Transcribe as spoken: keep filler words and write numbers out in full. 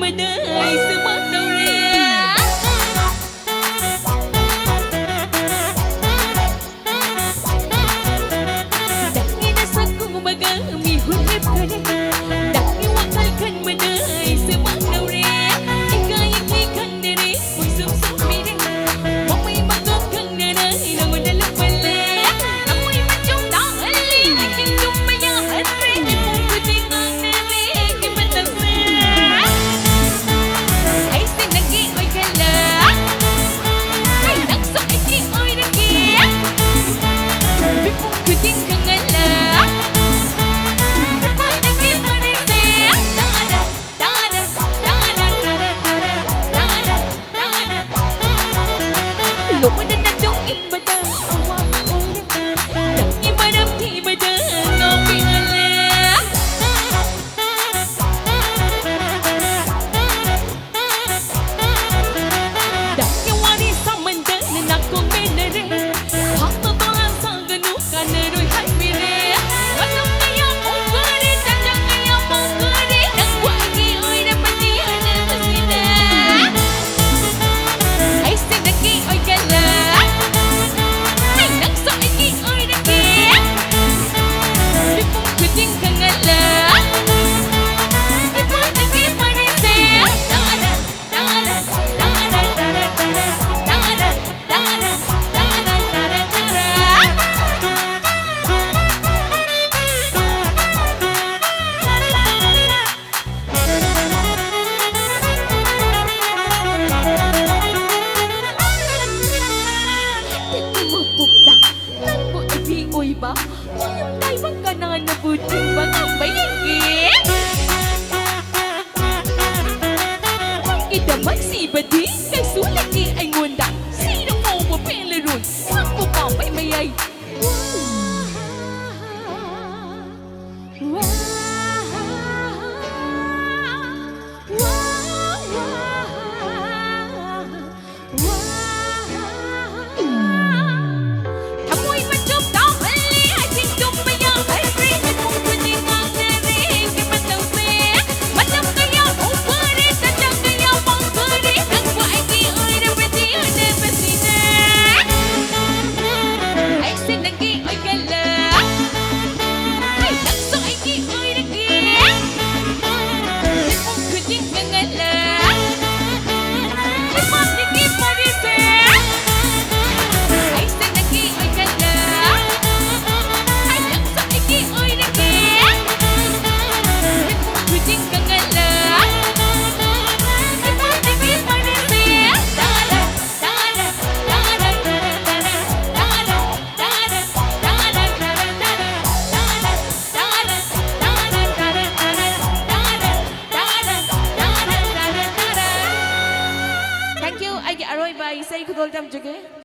ꯃꯗ ꯑꯩꯁꯨ ꯃꯥꯡꯗꯧꯔꯦ꯫ ꯅꯪꯒꯤ ꯅꯁꯛ ꯎꯕꯒ ꯃꯤꯍꯨꯟ ꯂꯦꯞꯈꯔꯦ꯫ ꯅꯪꯒꯤ ꯋꯥꯈꯜ ꯈꯟꯕꯗ ꯑꯩꯁꯨ ꯃꯥꯡꯗꯧꯔꯦ꯫ ꯏꯀꯥꯏ ꯏꯈꯨꯝ ꯈꯪꯗꯔꯦ, ꯄꯨꯡꯁꯨꯝ ꯁꯨꯝꯕꯤꯔꯦ꯫ ꯃꯃꯩ ꯃꯀꯣꯛ ꯈꯪꯗꯅ ꯑꯩ ꯅꯉꯣꯟꯗ ꯂꯨꯞꯄꯜꯂꯦ꯫ ꯊꯃꯣꯏ ꯃꯆꯨꯝ ꯇꯥꯍꯜꯂꯦ, ꯑꯍꯤꯡ ꯇꯨꯝꯕ ꯌꯥꯍꯟꯗ꯭ꯔꯦ꯫ ꯃꯤꯄꯨꯝ ꯈꯨꯗꯤꯡꯃꯛꯅ ꯂꯣꯛꯄꯗ ꯅꯥꯆꯣꯡ ꯏꯟꯕꯗ ꯑꯋꯥꯕ ꯑꯣꯏꯔꯦ꯫ ꯅꯪꯒꯤ ꯃꯔꯝ ꯊꯤꯕꯗ ꯉꯥꯎꯕꯤꯍꯜꯂꯦ꯫ ꯅꯪꯒꯤ ꯋꯥꯔꯤ ꯁꯥꯃꯟꯗꯅ ꯅꯥꯀꯣꯡ ꯃꯦꯟꯅꯔꯦ꯫ ꯍꯥꯞꯄ ꯄꯥꯎꯔꯥ ꯁꯥꯒꯅꯨ, ꯀꯥꯟꯅꯔꯣꯏ ꯍꯥꯏꯕꯤꯔꯦ꯫ ꯃꯇꯝ ꯀꯌꯥ ꯍꯧꯈꯔꯦ, ꯆꯥꯛꯆꯥ ꯀꯌꯥ ꯄꯥꯎꯈꯔꯦ, ꯅꯪꯕꯨ ꯑꯩꯒꯤ ꯑꯣꯏꯔꯕꯗꯤ ꯍꯥꯏꯅꯕꯁꯤꯗ꯫ ꯑꯩꯁꯦ ꯅꯪꯒꯤ ꯑꯣꯏꯒꯜꯂ꯫ ꯑꯩ ꯅꯪꯁꯨ ꯑꯩꯒꯤ ꯑꯣꯏꯔꯒꯦ꯫ ꯃꯤꯄꯨꯝ ꯈꯨꯗꯤꯡ ꯈꯪꯍꯜꯂ꯫ ꯏꯄꯥꯗꯒꯤ ꯃꯔꯤꯁꯦ꯫ ꯇꯥꯔꯥ, ꯇꯥꯔꯥ, ꯇꯥꯔꯥ꯫ ꯍꯟꯗꯛꯀꯤ ꯃꯄꯣꯛꯇ ꯅꯪꯕꯨ ꯑꯩꯒꯤ ꯑꯣꯏꯕ ꯃꯌꯨꯝ ꯇꯥꯏꯕ ꯀꯅꯥꯅꯕꯨ ꯊꯤꯡꯕ ꯉꯝꯕ ꯌꯦꯡꯒꯦ? ꯅꯪꯒꯤꯗꯃꯛ ꯁꯤꯕꯗꯤ ꯀꯩꯁꯨ ꯂꯩꯇꯦ ꯑꯩꯉꯣꯟꯗ꯫ ꯁꯤꯔ ꯐꯥꯎꯕ ꯄꯦꯜꯂꯔꯣꯏ ꯅꯪꯕꯨ ꯄꯥꯝꯕꯩ ꯃꯌꯥꯏ꯫ ꯊꯃꯣꯏ ꯃꯆꯨꯝ ꯇꯥꯎꯍꯜꯂꯦ, ꯑꯍꯤꯡ ꯇꯨꯝꯕ ꯌꯥꯍꯜꯂꯦ, ꯃꯤꯄꯨꯝ ꯈꯨꯗꯤꯡ ꯉꯥꯡꯅꯔꯦ, ꯑꯩꯒꯤ ꯃꯇꯧꯁꯦ꯫ ꯃꯇꯝ ꯀꯌꯥ ꯍꯧꯈꯔꯦ, ꯇꯝꯖꯒꯦ꯫